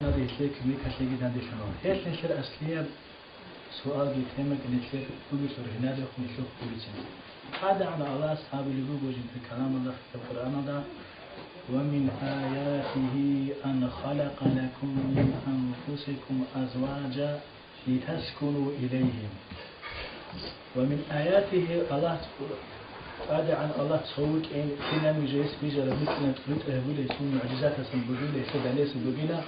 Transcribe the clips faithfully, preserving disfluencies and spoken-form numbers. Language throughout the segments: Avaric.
Гьелъие киликалъеги данделъун. Гьелъ нилъер аслияб суалги темаги нилъер бугелъул гьенадехун нилъухъ гурицин. ТӀадегӀан Аллагьас абулеб буго жинда каламалда, Къуръаналда: «Ва мин аятихи ан халакъа лакум мин анфусикум азваджа литаскуну илайгьим». Ва мин аятихи, Аллагь, ТӀадегӀан Аллагь цо вукӀин, кинаб жо гьес бижараб букӀина, букӀа гьабулей, цо мугӀжизатасан бугила, гьесда далеса бугила,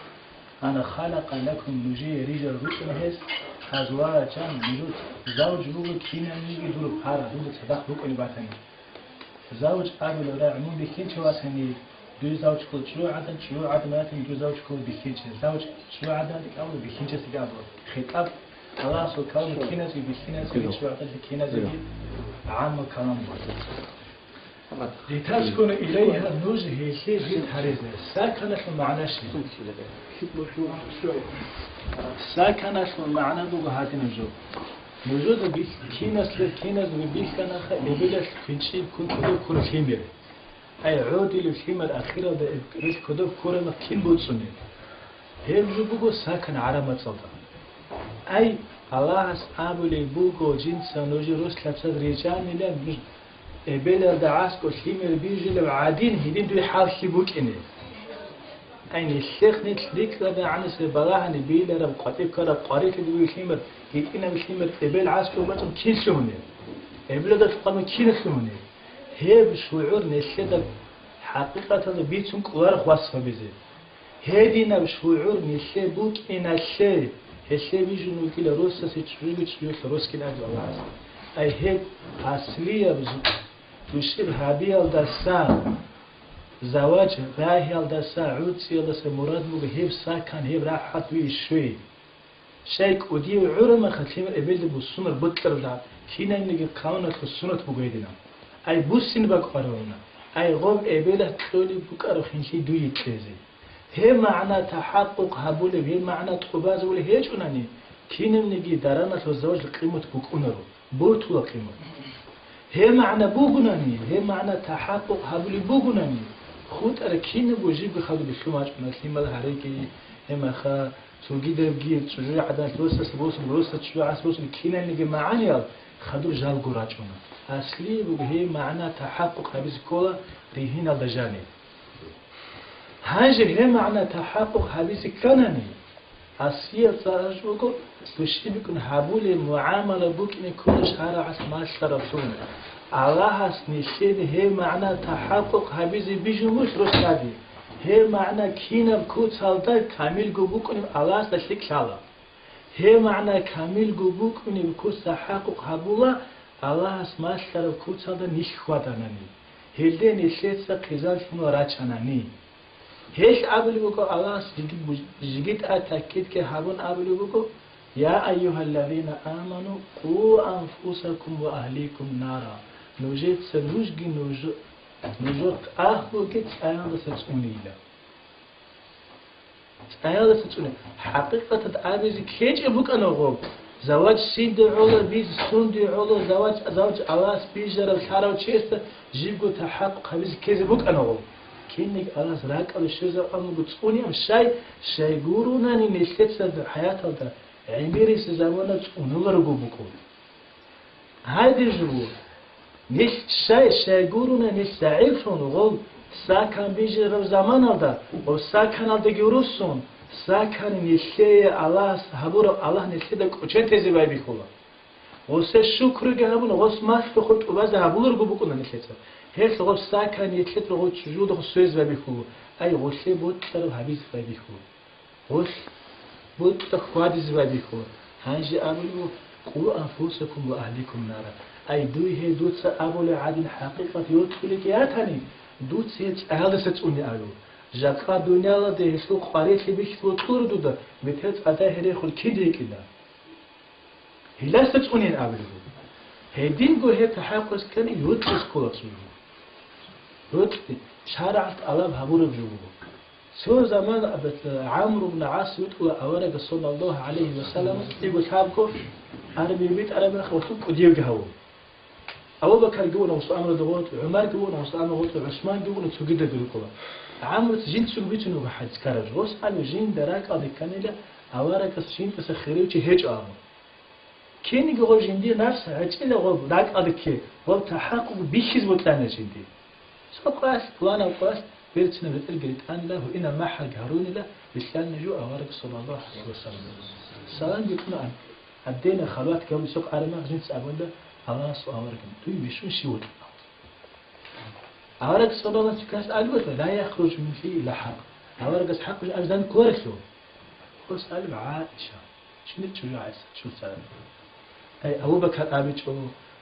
ана халакъа лакум, нужее рижараб букӀина гьес, азваджан, нужер завж буго кинабниги дур пара, дур цадахъ букӀунеб батани. Завж абулеб рагӀи мун бихьинчи ватани, дуе завж ккола чӀужугӀадан, чӀужугӀадан ватани, дуе завж ккола бихьинчи. Завж чӀужугӀадан кӀалула, бихьинчиясда кӀалула. Хитаб Аллагьасул калам киназеги бихьиназеги чӀужугӀаданлъи киназеги гӀамму калам буго. Литаскуну илайгьа, нуж гьелъие жит гьаризе. Саканалъул магӀна щиб? Саканалъул магӀна буго гьадинаб жо. Нужеда бих-, кинаслъе-, киназдаго бихьанаха эбелалъ квинчӀиб ккун кодоб ккураб лъимер. Ай, гӀодилеб лъимер ахиралда эбелалъ кодоб ккураб кин буцӀцӀуни. Гьеб жо буго сакан гӀараб мацӀалда. Ай, Аллагьас абулеб буго, жинца нужер рос-лъабцад речӀанилан, нуж эбелалда аскӀоб лъимер бижулеб гӀадин, гьедин дуе хӀалхьи букӀине. Ай, нилъехъ нилъ рикӀкӀадегӀанасеб балагьани билараб, къватӀиб ккараб къварилъи дуе лъимер, гьитӀинаб лъимер эбел гӀаскӀоб бачӀун кин лъугьунеб? Эбелалда лъукъана кин лъугьунеб? Гьеб шугӀур нилъеда хӀакъикъаталда бицун кӀолареб васфабизе. Гьединаб шугӀур нилъее букӀиналъе, гьелъие бижун вугила росасе чӀужуги чӀужуялъе росгин абу Аллагьас. Ай гьеб аслияб зу-, зушиб гьабиялдаса, завач рагьиялдаса, гӀуцӀиялдаса мурад буго гьеб сакан, гьеб рахӀат вищуй. Щай кӀудияв гӀурамаха лъимер эбелде буссунар бокьараб дагь, кинабниги къавмалъул суннат буго гьединаб. Ай буссин бакӀварабуна, ай гъоб эбелалъ кьолеб букӀараб хинлъи дуе кьезе. Гьеб магӀна тахӀакъукъ гьабулеб, гьеб магӀна тӀубазабулеб гьечӀунани, кинабниги дараналъул заважал къимат букӀунаро, бортула къимат. Гьеб магӀна бугунани, гьеб магӀна тахӀакъукъ гьабулеб бугунани, хутӀараб кинабго жибго хадуб лъун вачӀуна, лъимал гьареги, гьеб маха, цогидабги чӀужугӀадан росас босун, росас чӀужугӀас босун кинабниги магӀаниял хадуб жалго рачӀуна. Аслияб буго гьеб магӀна тахӀакъукъ гьабизе ккола ригьиналда жаниб. Гьанже гьеб магӀна тахӀакъукъ гьабизе кканани, аслияб цӀараж буго, души бикӀун гьабулеб мугӀамала букӀине ккола шарагӀалъ малъараблъун. Аллагьас нилъеда гьеб магӀна тахӀакъукъ гьабизе бижун буго росаби. Гьеб магӀна кинаб куцалда камилго букӀунеб Аллагьасда лъикӀ лъала. Гьеб магӀна камилго букӀунеб куц тахӀакъукъ гьабула, Аллагьас малъараб куцалда нилъ хьваданани, гьелде нилъеца хъизан лъугьунел рачанани. Гьелъ абулеб буго Аллагьас жиги-, жиги тӀад таккидги гьабун абулеб буго: «Я айюгьаллазина аману, къу анфусакум ва агьликум нара». Нужеца нужги нуж-, нужер агьлуги цӀаялдаса цӀунейила. ЦӀаялдаса цӀуне. ХӀакъикъаталда абизе ккечӀеб букӀана гъоб. Завач синде гӀоло, биз сунде гӀоло, завач, завач Аллагьас бижарав лъарав чиясда жибго тахӀакъукъ гьабизе ккезе букӀана гъоб. Кинниги Аллагьас ракӀалде щвезабун буго цӀунияб щай, щай гурунани нилъеца хӀаяталда гӀемерисеб замана цӀунуларого букӀун. Гьадин жо буго. Нилъ щай, щай гуруна, нилъ загӀиплъун гъол сакан бижараб заманалда, гъол саканалдаги руссун, сакани нилъее Аллагьас гьабураб, Аллагь нилъеда кӀочон тезе байбихьула. Гъосе шукруги гьабун, гъос малъухъе тӀубазе гьабуларого букӀуна нилъеца. Гьелъ гъос сакани нилъеда гъол чӀужудухъ свез байбихьула, ай гъолъе бокьараб гьабизе байбихьула. Гъолъ бутӀа хьвадизе байбихьула. Гьанже абулеб буго: «Къу анфусакум ва агьликум нара». Ай, дуе гьей дуца абулеб гӀадин хӀакъикъат йокьулебги ятани, дуца гьей цӀаялдаса цӀуне абу. Жакъа дуниялалде гьелъул къварилъи бихьулеб кьура дуда, метер цӀадахӀи рехун кида йикӀина? Гьелдаса цӀунейин абулеб буго. Гьединго гьеб тахӀакъуялъ ккани йокьизе ккола цӀуне. Йокьи, шарагӀалъ тӀалаб гьабураб жо буго. Цо заман аб-, ГӀамру ибн ГӀас витӀула аварагас, саллаллагьу гӀалайгьи ва саллам, кӀиго лъабго армия битӀараб мехалъ кӀудиявги гьавун. Абу-Бакарги вуна гъосул амру гъоркье, ГӀумарги вуна гъосул амру гъоркье, ГӀусманги вуна цогидабги рукӀуна. ГӀамруца жинцаго бицунеб буго хӀадис ккараб жо. Гъос абуна жинда ракӀалде кканила, аварагас жиндаса хирив чи гьечӀо абун. Кинниги гъов жиндир напс гӀечӀила гъов ракӀалде кке, гъов тахӀакъуги бихьизе бокьана жинди. Цо къоялъ, пуланав къоялъ берцинаб ретӀелги ритӀанила, гьуинаб махӀалги гьарунила, вилълъанила жо авараг саллаллагьу гӀалайгьи вассалам. Саламги кьуна, гьадинаб халватги гьабулеб цо къарамах жинца абунила, Аллагьасул авараг, дуе бищун щив вукӀина? Авараг саллаллагьу гӀалайгьи вассалам абулеб: «Ла яхружу мин фи илла хӀакъ». Аварагас хӀакъаб жо абизе кколарелъул. Гъос абулеб: «ГӀайша». Щиб чӀужу ГӀайша, чӀужу цараб. Ай, Абу-Бакар абичӀо,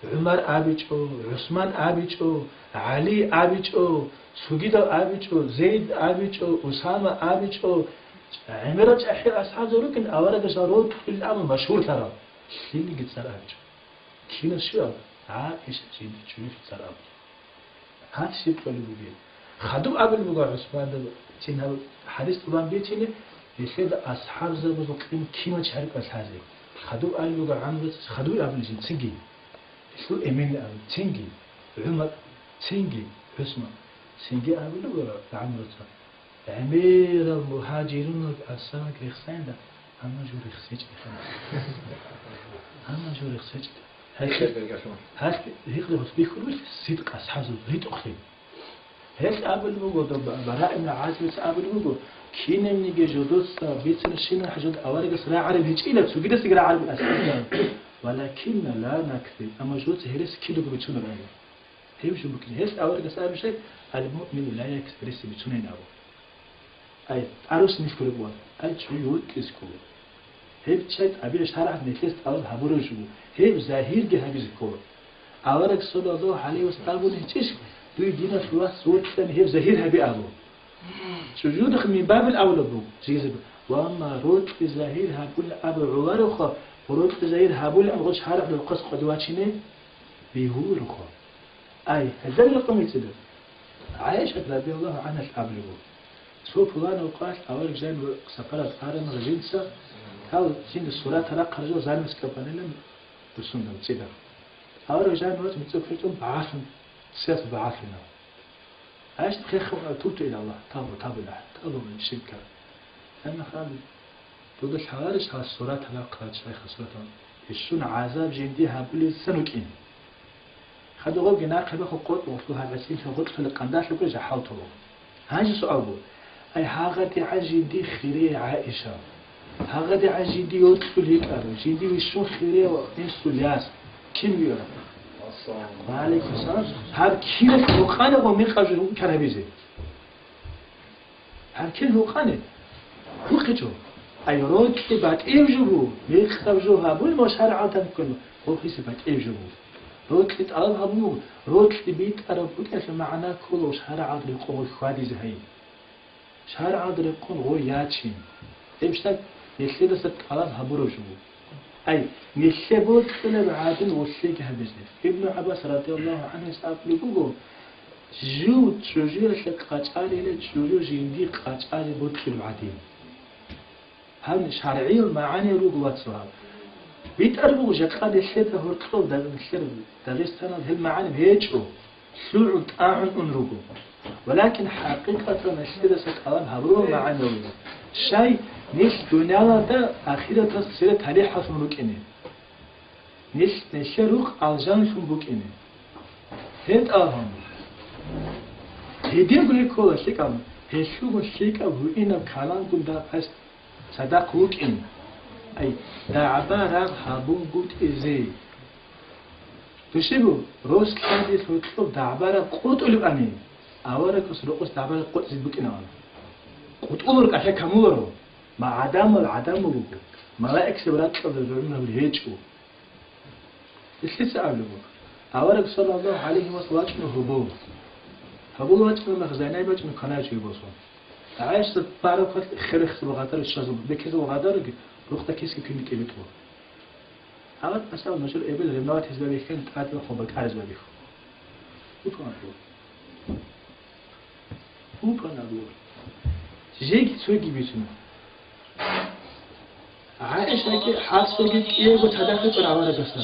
ГӀумар абичӀо, ГӀусман абичӀо, ГӀали абичӀо, цогидал абичӀо, Зейд абичӀо, Усама абичӀо, гӀемерал чӀахӀиял асхӀабзаб рукӀин, аварагас рокьулел абун машгьурлъарал, лъилниги цӀар абичӀо. Кинас щибаб? ГӀайша жинда чӀужу цӀар абун. Гьанже щиб кьолеб бугеб? Хадуб абулеб буго ГӀусманда, цин гьаб хӀадис тӀубан бицинеб, нилъеда асхӀабзабазул къимат кинал чагӀи рукӀарал лъазе. Хадуб абулеб буго ГӀамруца, хадуб абулеб жинцаги. Нилъул эмен абулеб, цинги, ГӀумар, цинги, ГӀусман, цинги абулеб буго ГӀамруца. ГӀемерал мугьажирунал ансаралги рехсанила, амма жо рехсечӀо. Амма жо рехсечӀо. Гьелъ-, гьелъ-, гьикъго гъос бихьулеб сидкъ асхӀабзабазул ритӀухълъи. Гьелъ абулеб буго, доб Бараъ ибн ГӀазибица абулеб буго, кинабниги жодоца бицарабщинаб хӀажат аварагас рагӀараб гьечӀила, цогидасдаги рагӀараб асхӀабзабазда. Валакинна ла накзиб, амма жодоца гьереси кидаго бицунарани. Гьеб жо букӀин. Гьелъ аварагас абичӀо: «Ал-муъмину ла якзиб», гьереси бицунайин абу. Ай, тӀаруссинилъго рекӀун, ай, чӀужу рокьизе ккола. Гьеб чай тӀабигӀи шаргӀалъ нилъеца тӀалаб гьабураб жо буго. Гьеб загьирги гьабизе ккола. Авараг саллаллагьу гӀалайгьи вассалам абун гьечӀищ, дуе диналъул вас вокьани гьеб загьир гьабе абу. ЧӀужудахъ мин бабил авла буго, жезе буго. Ва амма рокьи загьир гьабулеб абу гӀолароха, рокьи загьир гьабулеб гъо шаргӀалъул хъас къватӀивачине бегьулароха. Ай, гьезда рекъон гьечӀила. ГӀайшат радияллагьу гӀангьалъ абулеб буго. Цо пуланав къоялъ авараг жанив сапаралъ арана жинца, гьав жинда сурат рахъарал жо занавес капанилан русундан цӀидал. Авараг жанив вац мицӀаб хӀетӀун багьалъун, цияс багьалъина. ГӀайшат хехго: «Тубту иля Аллагь, тавба, тавба, тавба, ширк». Гьанна хал Дуда лъаларищ гьал сурат гьаб хъачагӀи хасурат гьаб? Гьесун гӀазаб жинди гьабулеб сан вукӀин? Хадуб гъобги нахъе бахъун къотӀ гъорлъу гьаб гӀисинлъун гъоркьлъулеб къандалъуб жахӀал толо. Гьанже суал буго, ай, гьагъадигӀан жинди хире ГӀаиша, гьагъадигӀан жинди йокьул йикӀарав, жинди вищун хире ва инсул яс кин виарав? Ва алейкум салам. Гьаб киналъ гьукъанагъун мекъаб жо ункар гьабизе? Гьанкин гьукъани? ГьукъичӀо. Ай, рокьи батӀияб жо буго, мекъаб жо гьабулеб ва шаргӀалда букӀана, гъоб гьесие батӀияб жо буго. Рокьи тӀалаб гьабун буго, рокьи битӀараб букӀиналъе магӀна ккола ва шаргӀалда рекъон гъой хьвадизе гьайин. ШаргӀалда рекъон гъой ячин. Гьеб щай нилъедаса тӀалаб гьабураб жо буго. Ай, нилъе бокьулеб гӀадин гъолъеги гьабизе. Ибну ГӀаббас радияллагьу гӀангьу гьес абулеб буго, жив чӀужуялъе къачӀарила, чӀужу жинди къачӀазе бокьулеб гӀадин. Гьаниб шаргӀиял магӀани руго, вацал, гьаб. БитӀараб буго жакъа нилъеда гьоркьоб, нилъер Дагъистаналда гьел магӀани гьечӀо. ЛъугӀун, тӀагӀун ун руго. Валакин хӀакъикъаталда нилъедаса тӀалаб гьабураб магӀна буго. Щай, нилъ дуниялалда ахираталъ цере талихӀаллъун рукӀине. Нилъ, нилъер рухъ алжаналъун букӀине. Гьеб тӀалаб гьабун. Гьединго гьеккола лъикӀаб, гьелъулгун лъикӀаб гьуинаб каламгун дагьаб гьес цадахъ вукӀин. Ай, дагӀба-рагъ гьабунгутӀизе. Душибу, рос лъади лъуцӀул дагӀба-рагъ къутӀулебани, аварагас рокъос дагӀба-рагъ къутӀизе букӀинаван. КъутӀулел рукӀалъе камуларо, ма гӀадамал гӀадамал руго, малаикзаб ракьалда гӀумру гьабулел гьечӀо. Нилъеца абулеб буго, авараг саллаллагьу гӀалайгьи ва саллам вачӀуна гьобол. Гьобол вачӀуна мах Зайнаб вачӀуна кваназе чӀужу босун. ГӀайшат бараб квалъ херехъ бугъадар, щвазул бекезул гъадараги, рукъда кесги квин кӀибитӀула. Гьаб, масала, нужер эбел ревновать гьезбабихьан, тӀад ва хъуба кӀаризбабихьу. УпӀан абур. УпӀан абур. Жеги цоги бицуна. ГӀаишаги ХӀафсаги кӀиего цадахъ ричӀо аварагасда.